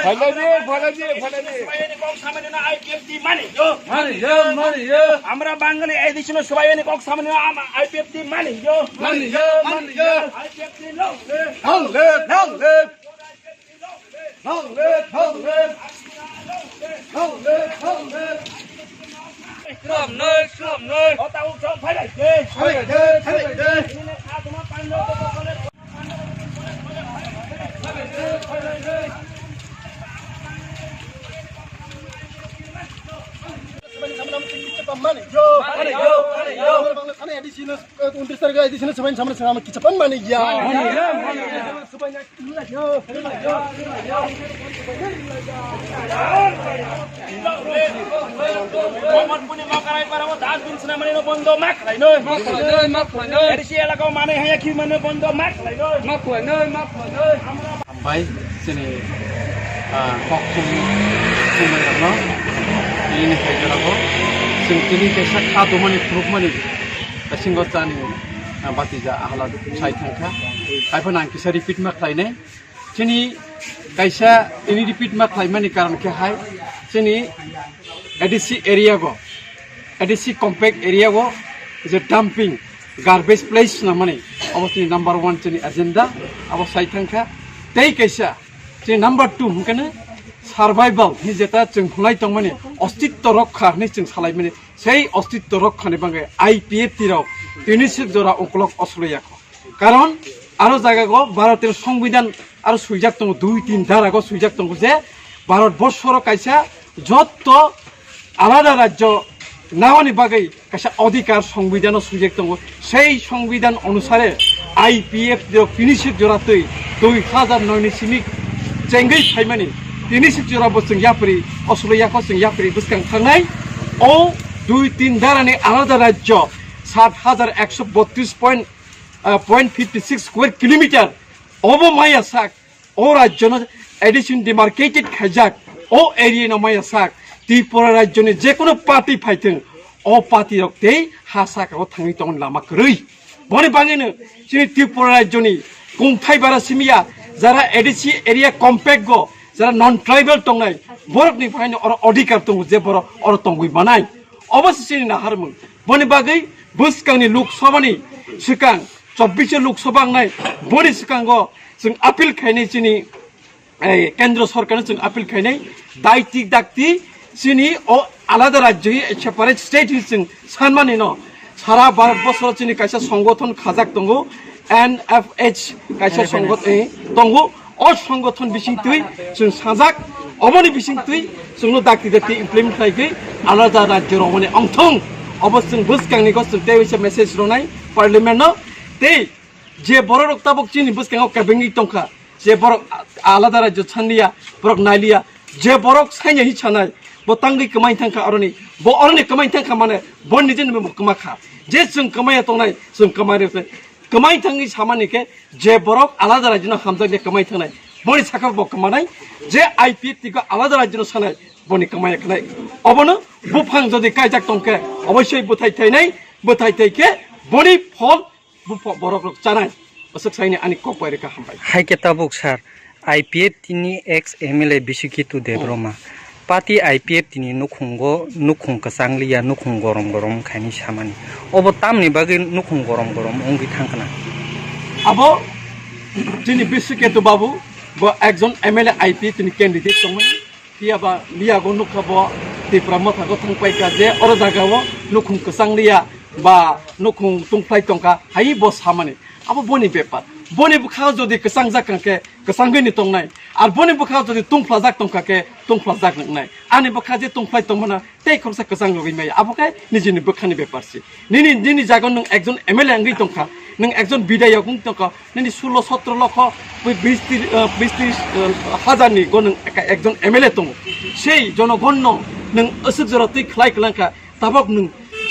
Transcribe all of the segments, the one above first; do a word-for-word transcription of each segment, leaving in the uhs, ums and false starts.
Phailadi, phailadi, phailadi. Mani yo, mani yo. Amra Bangali additional subayani kok samani am I P F T mani yo. Mani yo, mani yo. I P F T long live. Long live, long live. Long live, long live. Long live, long live. Khulumnoi, khulumnoi. Ota uk jom phailai de. Phailai de, phailai de. Ini ne kha tuma pando to kole. Mani yo, mani yo, mani yo. Bangla thani additional, eh, undris tarikh additional subayani samani samani kicha pan mani ya. Mani yo, mani yo. Komorpuni Makarai parao dustbin swnamani no bondo ma khlainoi. Ma khlainoi, ma khlainoi. A D C elakao manwi haya khimani bondo ma khlainoi. Ma khlainoi, ma khlainoi. Hambai chini, ah, kok thum thumnairokno tini ni khaijorao chwng tini kaisa kha tumani phunukmani bisingo chani, ah, batija ahla sai thangkha. Haiphano ang kisa repeat ma khlainai. Chini kaisa tini repeat ma khlaimani karon khe hai chini A D C area go, A D C compact area go je dumping garbage place swnamani obo chini number one chini agenda abo sai thangkha. Tei kaisa chini number two hwnkhe no survival hi jeta chwng hwnai tongmani ostitto rokha hwnwi chwng salaimani sei ostitto rokhani bagwi I P F T rok tini sik jora ukolok osoloyakho. Karon aro jaga go Bharotir Songbidan aro swijak tongo, dui tin dara go swijak tongo je Bharat borsoro kaisa jotto alada rajyo naoni bagwi kaisa odhikar Songbidan o swijak tongo. Sei Songbidan onusare I P F T rok tini sik jora twi dui hajar noi ni simi chengwi phaimani tini sik jora bo chwng yapri osolo yakho chwng yapri bwskang thangnai. O dui tin dara ni alada rajyo sat hajar ekso botris point ah, point fifty six square kilometer obo maya sak, o rajyono addition demarcated khaijak, o area no maya sak, Tripura rajyoni je kono party phaithwng, o party rok tei ha saka o thangwi tongni lama kwrwi. Boni bangwino chini Tripura rajyoni kungthai bara simiya, jara A D C area compact go, jara non tribal tongnai, borokni phaino oro odhikar tongo je borok oro tongwi manai. Obo se chini naharmung. Boni bagwi bwskangni Lok Sabhani swkang, chobbish Lok Sabha wngnai, boni swkango chwng appeal khainai chini, eh, Kendra Sorkarno chwng appeal khainai, daiti dakti chini o alada rajyo hi separate state hi chwng sanmani no sara Bharat bosoro chini kaisa songgothon khajak tongo, N F H kaisa songgothon, eh, tongo. O songgothon bisingtwi chwng sajak, oboni bisingtwi chwngno dakti dakti implement khlaigwi alada rajyo rogmani ongthong. Obo chwng bwskangni go chwng tei waisa message rwnai parliament no. Tei je bororok tabuk chini bwskango kebengwi tongkha, je borok a-, alada rajyo sanliya, borok nailiya, je borok saini hi sanai, bo tangwi kwmai thangkha aroni, bo aroni kwmai thangkha mane bo nijeni bo kwmakha. Je chwng kwmaiya tongnai, chwng kwmai rwkhe. Kwmai thangwi samani khe je borok alada rajyano hamjakle kwmai thangnai, boni sakha bo kwmanai, je I P F T go alada rajyano sanai, boni kwmai khnai. Obono buphang jodi kaijak tongkhe, oboisoi bwthai thainai, bwthai thai khe boni phol bupha borok rok chanai. Bwswk saini ani kok bai rwkha, hambai. Hai khe tabuk sir, I P F T ni ex M L A Bisuketu Debbarma. Party I P F T ni nukhungo, nukhung kwchang liya, nukhung gorom gorom khaini samani. Obo tamni bagwi nukhung gorom gorom wngwi thangkha na? Abo chini Bisuketu babu, bo ekjon M L A I P F T ni candidate tongmani. Phiya ba liya go nukha bo Tipra Motha go thangpai kha je oro jaga o nukhung kwchang liya ba nukhung tungphlai tongkha hai bo samani. Abo boni bepar. Boni bwkha jodi kwchangjak kha khe kwchangwi ni tongnai. Ar boni bwkha jodi tungphlajak tongkha khe tungphlajak wngnai. Ani bwkha je tungphlai tongmana tei khoroksa kwchang rwgwi maya. Abo khe nijini bwkhani bepar se. Nini, nini jaga nwng ekjon M L A wngwi tongkha, nwng ekjon bidayok wng tongkha, nini sulo sotro lokho, bis tris, eh, bis tris, eh, hajar ni go nwng eka-, ekjon M L A tongo. Sei jonogon no nwng aswk jora twi khlai kwlangkha, tabok nwng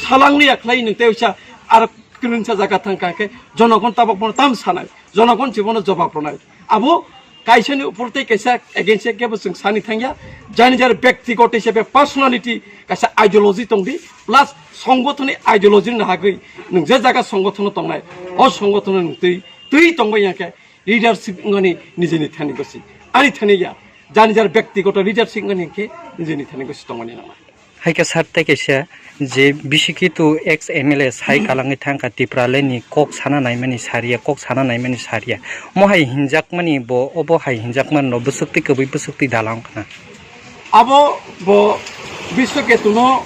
salanglia khlai nwng tei uisa aro kwrwngsa jaga thangkha khe jonogon tabok bono tam sanai, jonogon se bono jobab rwnai. Abo kaisani upor tei kaisa against kebo chwng sani thangya. Jani jar byaktigoto hisabe personality kaisa ideology tongdi, plus songothoni ideology ni hagwi nwng je jaga songothon tongnai, o songothon nwng twi, twi tongbai ya khe leadership wngani nijeni thani gosi. Ani thani ya, jani jar byaktigoto leadership wngani khe nijeni thani gosi tongmani nangma. Hai khe sir tei kaisa je B C K two ex M L A sai kalangwi thangkha Tipraland ni kok sana naimani sariya, kok sana naimani sariya. Omo hai hinjakmani bo, obo hai hinjakmani no bwswk twi kwbwi bwswk twi dalang khna. Abo bo Biswaketu no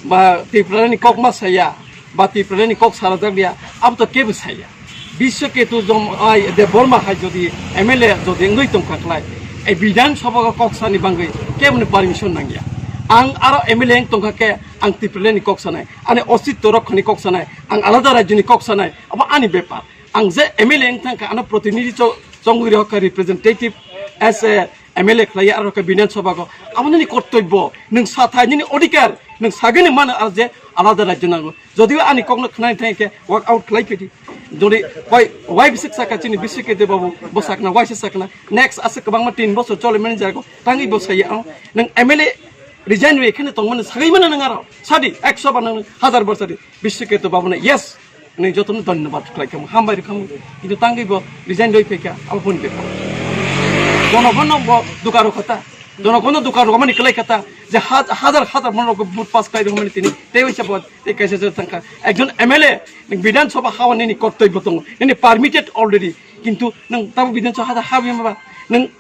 ba Tipraland ni kok ma saya, ba Tipraland ni kok sarajak liya, abo to kebo saya. Biswaketu jom, ai, Debbarma hai jodi M L A jodi wngwi tongkha khlai, ei Bidhan Sabha o kok sani bangwi keboni permission nangya. Ang aro M L A wng tongkha khe ang Tipraland ni kok sanai, ani ostitto rokkhani kok sanai, ang alada rajyo ni kok sanai, abo ani bepar. Ang je M L A wng thangkha ano protinidhi cho-, chongwi rokha representative as a M L A khlaiya aro khe Bidhan Sabha o. Abo nini kortobbo, nwng sathai nini odhikar, nwng sagini mano aro je alada rajyo nango. Jodiba ani kokno khnani thangkhe work out khlai phidi. Jodi wai, wai bisik saka chini bisik ke de babu, bo sakna, wai se sakna. Next ase kwbangma tin bosor chole mani jago, tangwi bo saya ang. Nwng M L A resign wi khene tongmani sagwi mano nwng aro. Sadi, ekso ba nwng hajar bar sadi. Bisik ke to babu na, yes. Nwng jotono dhonyobad khlai khamu, hambai rw khamu. Kintu tangwi bo resign rwi phaikha, abo boni bepar. Jonogono bo duka rw khata. Jonogono duka rw mani khlai khata. Je ha-, hajar hajar mano rok vote pass khlai rw mani tini. Tei waisa bo Tei kaisa se thangkha. Ekjon M L A, nwng Bidhan Sabha hawa nini kortobbo tongo. Nini permitted already. Kintu nwng tamo Bidhan Sabha ha, ha bima ba. Nwng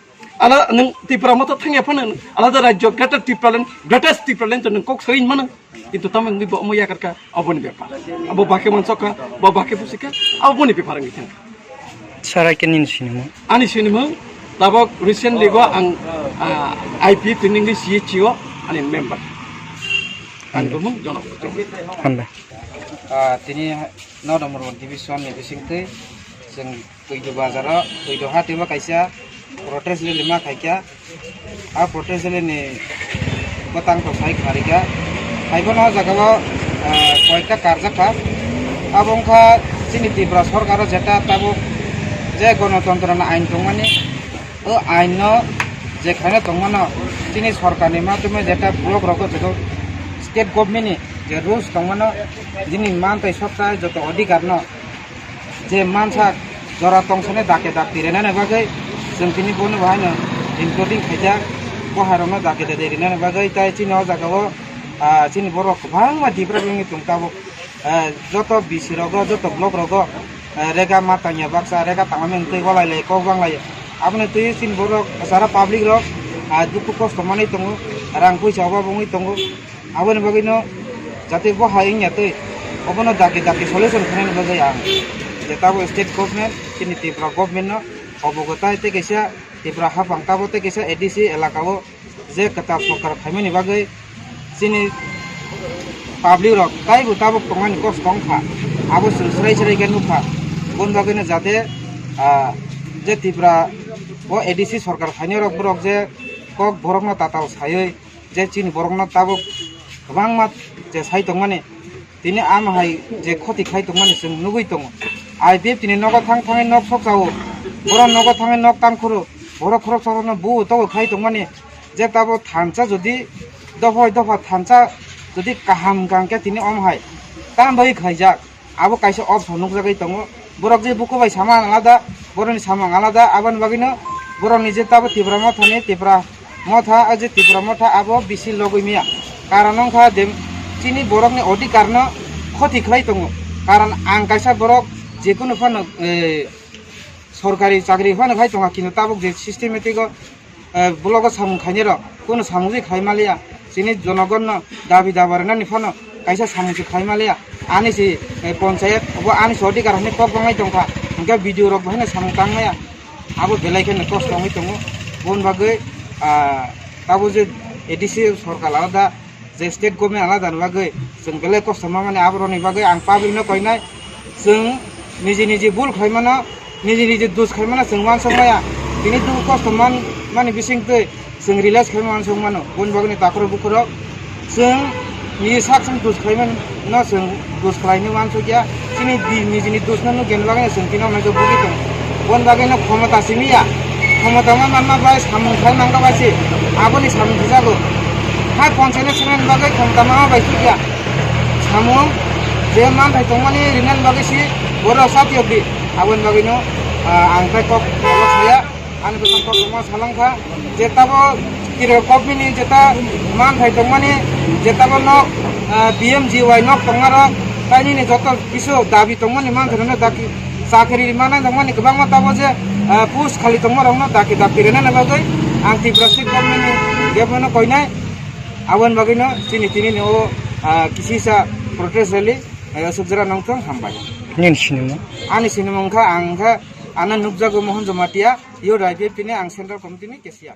ala, nwng Tipra Motha thangya phano nwng alada rajyo, Greater Tipraland, Greatest Tipraland to nwng kok sawi mano. Kintu tamo wngwi bo omo yakarkha, aboni bepar. Abo bakhe mansokha, bo bakhe busikha, aboni bepar wngwi thangkha. Sarai khe nini sinimung? Ani sinimung, tabok recently go ang, ah, I P F ni wngwi C H C O ani member. Ani bumung Jono. Hambai. Ah, tini Northern Mormon division ni bisingtwi chwng Twido bazar o, Twido hati o kaisa protest rally ma khaikha. A protest rally ni bwtang to sai kharika. Haibono o jaga o, ah, koyekta karjakha. Abo wngkha chini Tripura sorkar o jeta tabuk je gonotontro ni ain tongmani, o ain no je khaina tongmano chini sorkar ni matome jeta block rogo joto state government ni je rules tongmano, jini mantai sokta joto odhikar no je mansa jora tongsani dake dak tirenani bagwi chwng tini bono bahaino including khaijak, boharokno dake dake rinani bagwi. Tai chini o jaga o, ah, chini borok kwbangma develop wngwi tong tabuk, ah, joto B C rogo, joto block rogo, ah, rega ma tangya baksa, rega tangmani wngtwi walai lai kok bang lai. Aboni twi chini borok sara public rok, ah, dukhu kosto manwi tongo, rang puisa obab wngwi tongo. Aboni bagwino jate bo hai wngya twi obono daki daki solution khainani bagwi ang je tabo state government chini Tripura government no obogo tai tei kaisa Tripura haphang tabo tei kaisa A D C elaka o je kwtal sorkar phaimani bagwi chini public rok taibo tabuk tongmani kosto wngkha, abo chwng srai srai khe nukha. Boni bagwino jate, ah, je Tripura o A D C sorkar phainai rok borok je kok borokno tatal saiwi je chini borokno tabuk kwbangma je sai tongmani, tini ama hai je khoti khai tongmani chwng nugwi tongo. I P F tini nogo thang thangwi nok sok chao, borok nogo thangwi nok tang khoro, borok khoroksa rokno bu togo khai tongmani, je tabuk thansa jodi dophai dopha thansa jodi kaham hwnkha hwnkhe tini omo hai tam bai khaijak. Abo kaisa option nukjagwi tongo. Borok je buku bai samung alada, borokni samung alada, aboni bagwino borokni je tabo Tipra Mothani, Tipra Motha, o je Tipra Motha abo bisi logwi maya. Karon wngkha de, chini borokni odhikarno khoti khlai tongo. Karon ang kaisa borok jekunu phano, eh, sorkari chakri phano khai tonga, kintu tabuk je systematic o eh, blogo samung khainai rok, kunu samung se khai maliya, chini jonogon no dabi daba rwnani phano kaisa samung se khai maliya, ani se, eh, ponchayat, obo ani se odhikar hinwi kok bangwi tongkha, Hingke video rok bahai no samung tang maya. Abo belai kheno kosto wngwi tongo. Boni bagwi, ah, tabo je A D C sorkar alada, je state government alada ni bagwi chwng belai kosto ma mani, aboroni bagwi ang public no koinai. Chwng niji niji bul khlai mano, niji niji dus khlai mano chwng uansuk maya. Tini dukhu kosto man mani bising twi chwng realize khlai mano, uansuk mano. Boni bagwi ni takhurok bukhurok chwng niji sak chwng dus khlai mano, chwng dus khlai ni uansuk ya. Chini di-, nijini dus no nukya ni bagwi no chwng tini o naikhe bugwi tongo. Boni bagwi no khomota simi ya. Khomota ma manma bai samung khlai mangka bai se. Aboni samung khujago. Hai ponchayat election ni bagwi khomota ma bai suk ya. Samung je manthai tongmani rinani bagwi si borok satiyok di. Aboni bagwi no, ah, ang tei kok saya. Ani bwskango koktwma salangkha, je tabo Tripura government ni jeta manthai tongmani, je tabo nok, ah, P M G Y nok tongmarok, tai nini joto kisu dabi tongmani manthairokno daki, chakri manai tongmani kwbangma tabo je, ah, post khali tongmarokno daki daki rwnani bagwi ang Tripura state government ni government no koinai, aboni bagwino chini tini ni o, ah, kisisa protest rally, ah, sukjara nongthong hambai. Nini sinimung? Ani sinimung wngkha, ang wngkha, ano nukjago Mohon Jamatia. Youth I P F T ni ang Central Committee ni cashier.